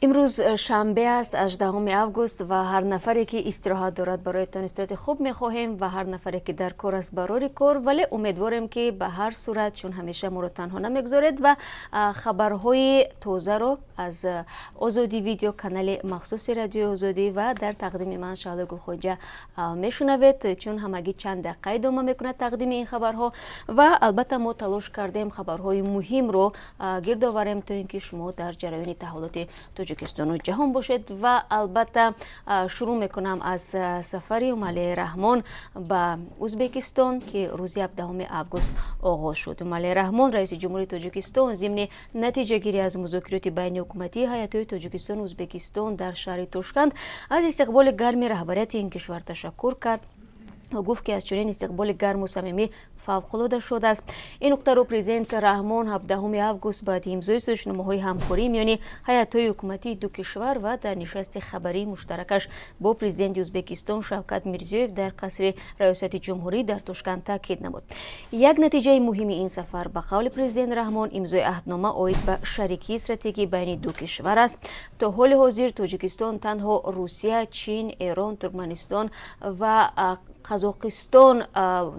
Имрӯз шанбе аст, 18 август, ва ҳар нафаре, ки истироҳат дорад, бароятон истироҳати хуб мехоҳем ва ҳар нафаре, ки дар кор аст, барори кор. Вале умедворем, ки ба ҳар сурат, чун ҳамеша моро танҳо намегузоред ва хабарҳои тозаро аз Озодӣ Видео, канали махсуси Радиои Озодӣ ва дар тақдими ман, Шаҳлои Гулхоҷа, мешунавед, чун ҳамагӣ чанд дақиқа идома мекунад тақдими ин хабарҳо. Ва албатта мо талош кардем, хабарҳои муҳимро гирд оварем, то ин ки шумо дар ҷараёни таҳаввулоти Тоҷикистону ҷаҳон бошед. Ва албатта шурӯъ мекунам аз сафари Эмомалӣ Раҳмон ба Ӯзбекистон, ки рӯзи 17 август оғоз шуд. Эмомалӣ Раҳмон, раиси ҷумҳури Тоҷикистон, зимни натиҷагирӣ аз музокироти байниҳукуматии ҳайатҳои Тоҷикистону Ӯзбекистон дар шаҳри Тошканд, аз истиқболи гарми раҳбарияти ин кишвар ташаккур кард ва гуфт, ки аз чунин истиқболи гарму самимӣ фавқулода шудааст. Ин нуқтаро президент Раҳмон 17 август баъди имзои созишномаҳои ҳамкорӣ миёни ҳайатҳои ҳукуматии ду кишвар ва дар нишасти хабарии муштаракаш бо президенти Ӯзбекистон Шавкат Мирзиёев дар қасри раёсати ҷумҳурӣ дар Тошканд таъкид намуд. Як натиҷаи муҳими ин сафар, ба қавли президент Раҳмон, имзои аҳднома оид ба шарикии стратегӣ байни ду кишвар аст. То ҳоли ҳозир Тоҷикистон танҳо Русия, Чин, Эрон, Туркманистон ва Қазоқистон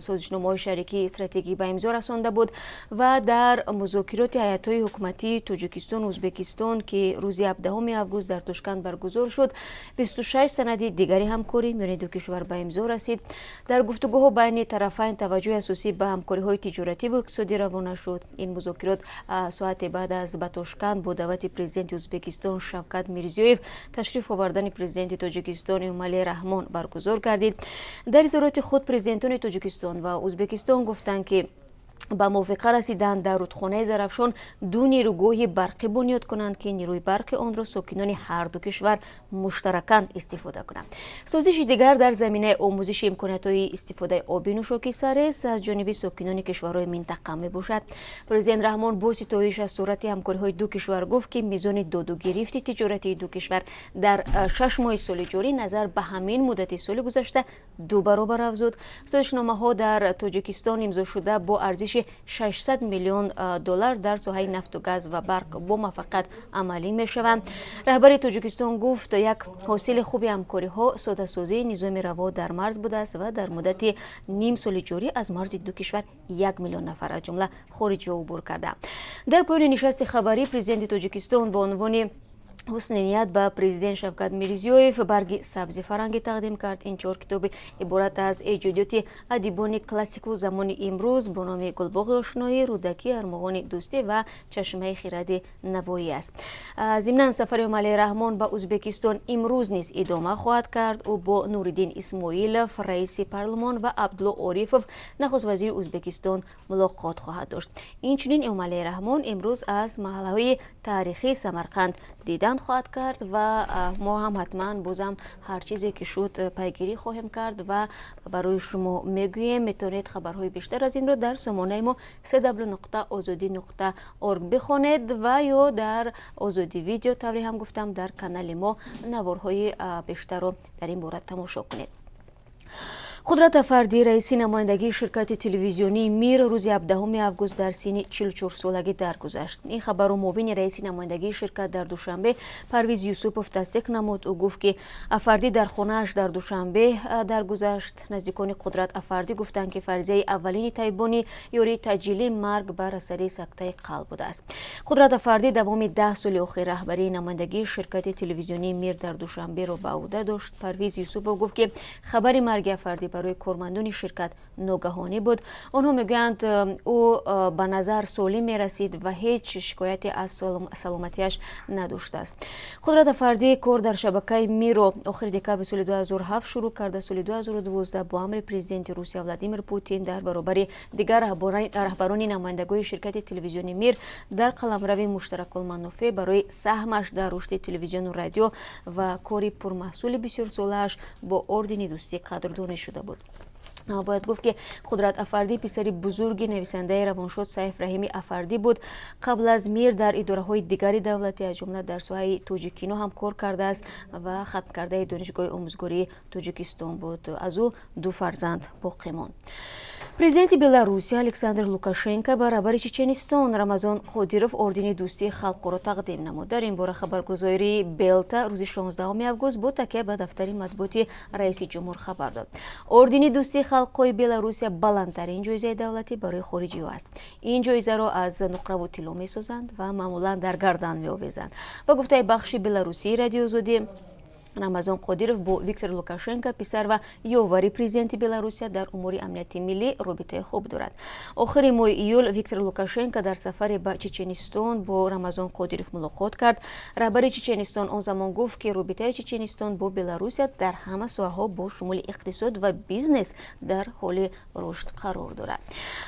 созишномаҳои шарикии стратегӣ ба имзо расонда буд. Ва дар музокироти ҳайатҳои ҳукуматии Тоҷикистону Ӯзбекистон, ки рӯзи 17 август дар Тошканд баргузор шуд, 26 санади дигари ҳамкорӣ миёни ду кишвар ба имзо расид. Дар гуфтугӯҳо байни тарафайн таваҷҷӯҳи асосӣ ба ҳамкориҳои тиҷоративу иқтисодӣ равона шуд. Ин музокирот соате баъд аз ба Тошканд бо даъвати президенти Ӯзбекистон Шавкат Мирзиёев ташриф овардани президенти Тоҷикистон Эмомалӣ Раҳмон баргузор гардид. Дар изҳороти худ президентони Тоҷикистон ва Ӯзбекистон гуфтанд, ки ба мувофиқа расиданд дар рудхонаи Зарафшон ду нерӯгоҳи барқӣ бунёд кунанд, ки нерӯи барқи онро сокинони ҳарду кишвар муштаракан истифода кунанд. Созиши дигар дар заминаи омӯзиши имкониятҳои истифодаи оби нӯшокӣ сарез аз ҷониби сокинони кишварҳои минтақа мебошад. Президент Раҳмон бо ситоиш аз суръати ҳамкориҳои ду кишвар гуфт, ки мизони доду гирифти тиҷоратии ду кишвар дар 6 моҳи соли ҷорӣ назар ба ҳамин муддати соли гузашта ду баробар афзуд. Созишномаҳо дар Тоҷикистон имзошуда бо арзиши 600 миллион доллар дар соҳаи нафту газ ва барқ бо муваффақият амалӣ мешаванд. Раҳбари Тоҷикистон гуфт, як ҳосили хуби ҳамкориҳо содасозии низоми раво дар марз будааст ва дар муддати ним соли ҷорӣ аз марзи ду кишвар 1 миллион нафар, аз ҷумла хориҷиҳо, убур кардаанд. Дар поёни нишасти хабарӣ президенти Тоҷикистон бо унвони ҳусни ният ба президент Шавкат Мирзиёев барги сабзи фарҳангӣ тақдим кард. Ин чор китоби иборат аз эҷодиёти адибони классику замони имрӯз бо номи «Гулбоғи ошноӣ», «Рӯдакӣ», «Армуғони дӯстӣ» ва «Чашмаи хиради Навоӣ» аст. Зимнан сафари Эмомалӣ Раҳмон ба Ӯзбекистон имрӯз низ идома хоҳад кард. Ӯ бо Нуриддин Исмоилов, раиси парлумон, ва Абдулло Орифов, нахуствазири Ӯзбекистон, мулоқот хоҳад дошт. Инчунин Эмомалӣ Раҳмон имрӯз аз маҳаллаҳои таърихии Самарқанд дидан хоҳад кард. Ва мо ҳам ҳатман бозам ҳар чизе ки шуд, пайгирӣ хоҳем кард ва барои шумо мегӯем. Метавонед хабарҳои бештар аз инро дар сомонаи мо cw.ozodi.org бихонед ва ё дар Озодӣ Видео, тавре ҳам гуфтам, дар канали мо наворҳои бештарро дар ин бора тамошо кунед. Қудрат Афардӣ, раиси намояндагии ширкати телевизионии Мир, рӯзи 17 август дар синни 44 солагӣ даргузашт. Ин хабарро муовини раиси намояндагии ширкат дар Душанбе Парвиз Юсупов тасдиқ намуд. Ӯ гуфт, ки Афардӣ дар хонааш дар Душанбе даргузашт. Наздикони Қудрат Афардӣ гуфтанд, ки фарзияи аввалини табибони ёрии таъҷилӣ марг бар асари сактаи қалб будааст. Қудрат Афардӣ давоми 10 соли охир раҳбарии намояндагии ширкати телевизионии Мир дар Душанберо ба ӯҳда дошт. Парвиз Юсупов гуфт, ки хабари марги Афардӣ барои кормандони ширкат ногаҳонӣ буд. Онҳо мегӯянд, ӯ ба назар солим мерасид ва ҳеҷ шикояте аз саломатиаш надоштааст. Қудрат Афардӣ кор дар шабакаи Мирро охири декабри соли 2007 шурӯъ карда, соли 2012 бо амри президенти Русия Владимир Путин дар баробари дигар раҳбарони намояндагои ширкати телевизиони Мир дар қаламрави муштаракулманофеъ барои саҳмаш дар рушди телевизиону радио ва кори пурмаҳсули бисёрсолааш бо ордени Дӯстӣ қадрдонӣ шуда буд. Бояд гуфт, ки Қудрат Афардӣ писари бузурги нависандаи равоншод Сайф Раҳими Афардӣ буд. Қабл аз Мир дар идораҳои дигари давлатӣ, аз ҷумла дар соҳаи Тоҷиккино ҳам кор кардааст ва хатмкардаи Донишгоҳи омӯзгории Тоҷикистон буд. Аз ӯ ду фарзанд боқӣ монд. Президенти Беларусия Александр Лукашенко ба раҳбари Чеченистон Рамазон Қодиров ордени дӯстии халқро тақдим намуд. Дар ин бора хабаргузории Белта рӯзи 16 август бо такя ба дафтари матбуоти раиси ҷумҳур хабар дод. Ордени дӯстии халқҳои Беларусия баландтарин ҷоизаи давлатӣ барои хориҷиҳо аст. Ин ҷоизаро аз нуқраву тилло месозанд ва маъмулан дар гардан меовезанд. Ба гуфтаи бахши беларусии Радиоозодӣ, Рамазон Қодиров бо Виктор Лукашенко, писар ва ёвари президенти Беларусия дар умури амнияти миллӣ, робитаи хуб дорад. Охири моҳи июл Виктор Лукашенко дар сафаре ба Чеченистон бо Рамазон Қодиров мулоқот кард. Раҳбари Чеченистон он замон гуфт, ки робитаи Чеченистон бо Беларусия дар ҳама соҳаҳо, бо шумули иқтисод ва бизнес, дар ҳоли рушд қарор дорад.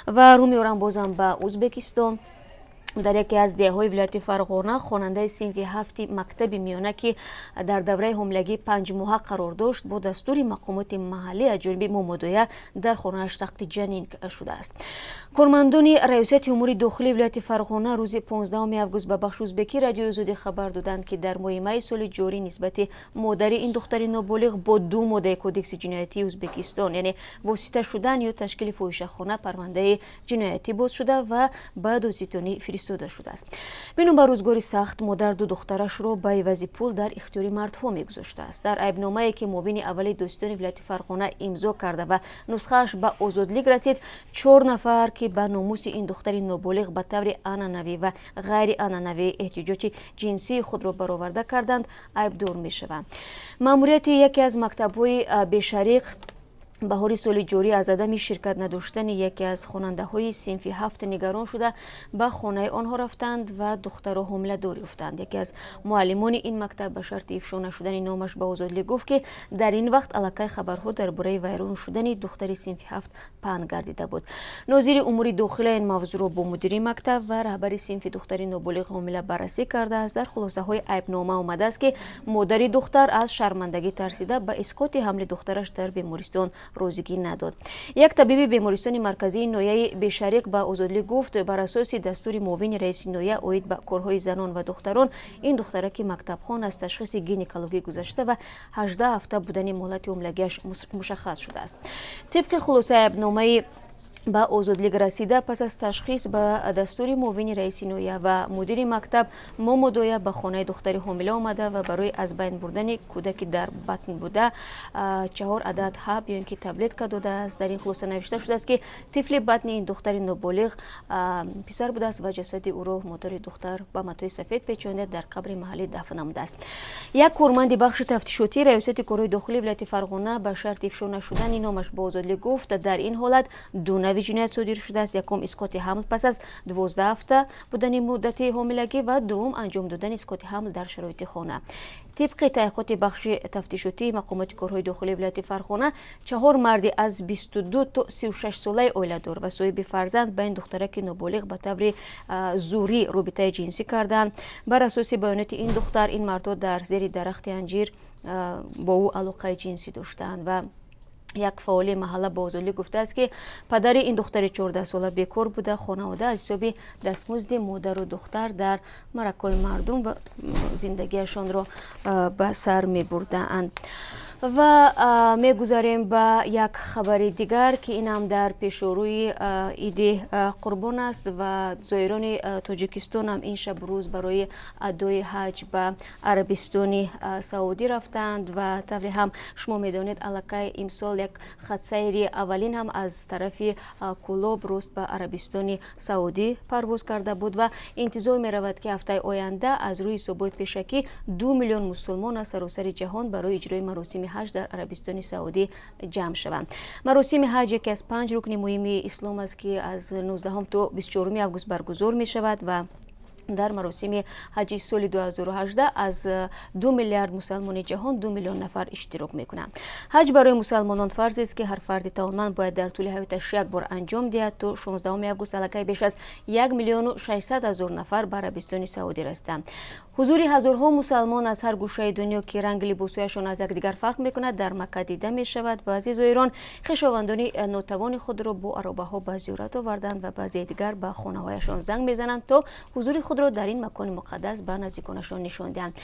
Ва рӯ меорам бозам ба Узбекистон. Дар яке аз деҳаҳои вилояти Фарғона хонандаи синфи ҳафти мактаби миёна, ки дар давраи ҳомилагии 5-моҳа қарор дошт, бо дастури мақомоти маҳаллӣ аз ҷониби момодоя дар хонааш сақти ҷанин шудааст. Кормандони Раёсати умури дохилии вилояти Фарғона рӯзи 15 август ба бахши узбекӣ Радиои Озодӣ хабар доданд, ки дар моҳи майи соли ҷорӣ нисбати модари ин духтари ноболиғ бо ду моддаи Кодекси ҷиноятии Узбекистон, яъне восита шудан ё ташкили фоҳишахона, парвандаи ҷиноятӣ боз шуда ва ба додситонӣ фиристода шудааст. Бино ба рӯзгори сахт, модар ду духтарашро ба ивази пул дар ихтиёри мардҳо мегузоштааст. Дар айбномае, ки муовини аввали додситони вилояти Фарғона имзо карда ва нусхааш ба Озодлик расид, чор нафар, ки ба номуси ин духтари ноболиғ ба таври анъанавӣ ва ғайрианъанавӣ эҳтиёҷоти ҷинсии худро бароварда карданд, айбдор мешаванд. Маъмурияти яке аз мактабҳои Бешариқ баҳори соли ҷорӣ аз адами ширкат надоштани яке аз хонандаҳои синфи ҳафт нигарон шуда, ба хонаи онҳо рафтанд ва духтаро ҳомиладор ёфтанд. Яке аз муаллимони ин мактаб ба шарти ифшо нашудани номаш ба Озодлик гуфт, ки дар ин вақт аллакай хабарҳо дар бораи вайрон шудани духтари синфи ҳафт паҳн гардида буд. Нозири умури дохила ин мавзӯъро бо мудири мактаб ва раҳбари синфи духтари ноболиғ ҳомила баррасӣ кардааст. Дар хулосаҳои айбнома омадааст, ки модари духтар аз шармандагӣ тарсида, ба исқоти ҳамли духтараш дар бемористон розигӣ надод. Як табиби бемористони марказии ноҳияи Бешариқ ба Озодлик гуфт, бар асоси дастури муовини раиси ноҳия оид ба корҳои занон ва духтарон, ин духтараки мактабхон аз ташхиси гинекологӣ гузашта ва 18 ҳафта будани муҳлати ҳомилагиаш мушаххас шудааст. Тибқи хулосаи айбномаи ба Озодлик расида, пас аз ташхис, ба дастури муовини раиси ноҳия ва мудири мактаб, момодоя ба хонаи духтари ҳомила омада ва барои аз байн бурдани кӯдаки дар батн буда чаҳор адад ҳаб ё ин ки таблетка додааст. Дар ин хулоса навишта шудааст, ки тифли батни ин духтари ноболиғ писар будааст ва ҷасади ӯро модари духтар ба матои сафед печонда, дар қабри маҳаллӣ дафн намудааст. Як корманди бахши тафтишотии Раёсати корҳои дохилии вилояти Фарғона ба шарти ифшо нашудани номаш ба Озодлик гуфт, дар ин ҳолат ду нави ҷиноят содир шудааст: якум, исқоти ҳамл пас аз 12 ҳафта будани муддати ҳомилагӣ, ва дуввум, анҷом додани исқоти ҳамл дар шароити хона. Тибқи таҳқиқоти бахши тафтишотии мақомоти корҳои дохилии вилояти Фарғона, чаҳор марди аз 22 то 36 солаи оиладор ва соҳиби фарзанд ба ин духтараки ноболиғ ба таври зӯрӣ робитаи ҷинсӣ карданд. Бар асоси баёноти ин духтар, ин мардҳо дар зери дарахти анҷир бо ӯ алоқаи ҷинсӣ доштаанд. Ва як фаъоли маҳалла ба Озодлӣ гуфтааст, ки падари ин духтари 14сола бекор буда, хонавода аз ҳисоби дастмузди модару духтар дар маъракаҳои мардум ва зиндагиашонро ба сар мебурдаанд. Ва мегузарем ба як хабари дигар, ки инам дар пешорӯи Иди Қурбон аст ва зоирони Тоҷикистон ҳам ин шабу рӯз барои адои ҳаҷ ба Арабистони Саудӣ рафтанд. Ва тавре ҳам шумо медонед, аллакай имсол як хатсайри аввалин ҳам аз тарафи Кӯлоб рост ба Арабистони Саудӣ парвоз карда буд ва интизор меравад, ки ҳафтаи оянда аз рӯи ҳисобҳои пешакӣ 2 миллион мусулмон аз саросари ҷаҳон барои иҷрои маросими ҳаҷ дар Арабистони Саудӣ ҷамъ шаванд. Маросими ҳаҷ яке аз панҷ рукни муҳими ислом аст, ки аз 19 то 24 август баргузор мешавад ва дар маросими ҳаҷи соли 2018 аз 2 миллиард мусалмони ҷаҳон 2 миллион нафар иштирок мекунанд. Ҳаҷ барои мусалмонон фарзест, ки ҳар фарди тавонманд бояд дар тӯли ҳаёташ як бор анҷом диҳад. То 16 август аллакай беш аз 1 миллиону 600 ҳазор нафар ба Арабистони Саудӣ расиданд. Ҳузури ҳазорҳо мусалмон аз ҳар гӯшаи дунё, ки ранги либосҳояшон аз якдигар фарқ мекунад, дар Макка дида мешавад. Баъзе зоирон хешовандони нотавони худро бо аробаҳо ба зиёрат оварданд ва баъзеи дигар ба хонаҳояшон занг мезананд, то ҳузури худро дар ин макони муқаддас ба наздиконашон нишон диҳанд.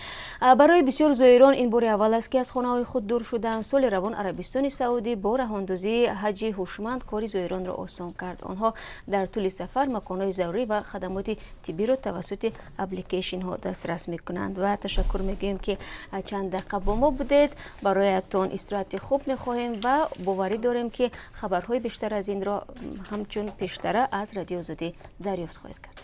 Барои бисёр зоирон ин бори аввал аст, ки аз хонаҳои худ дур шуданд. Соли равон Арабистони Саудӣ бо роҳандозии ҳаҷи ҳушманд кори зоиронро осон кард. Онҳо дар тӯли сафар маконҳои зарурӣ ва хадамоти тиббиро тавассути аппликейшнҳо дастрас мекунанд. Ва ташаккур мегӯем, ки чанд дақиқа бо мо будед. Бароятон истироҳати хуб мехоҳем ва боварӣ дорем, ки хабарҳои бештар аз инро ҳамчун пештара аз Радиои Озодӣ дарёфт хоҳед кард.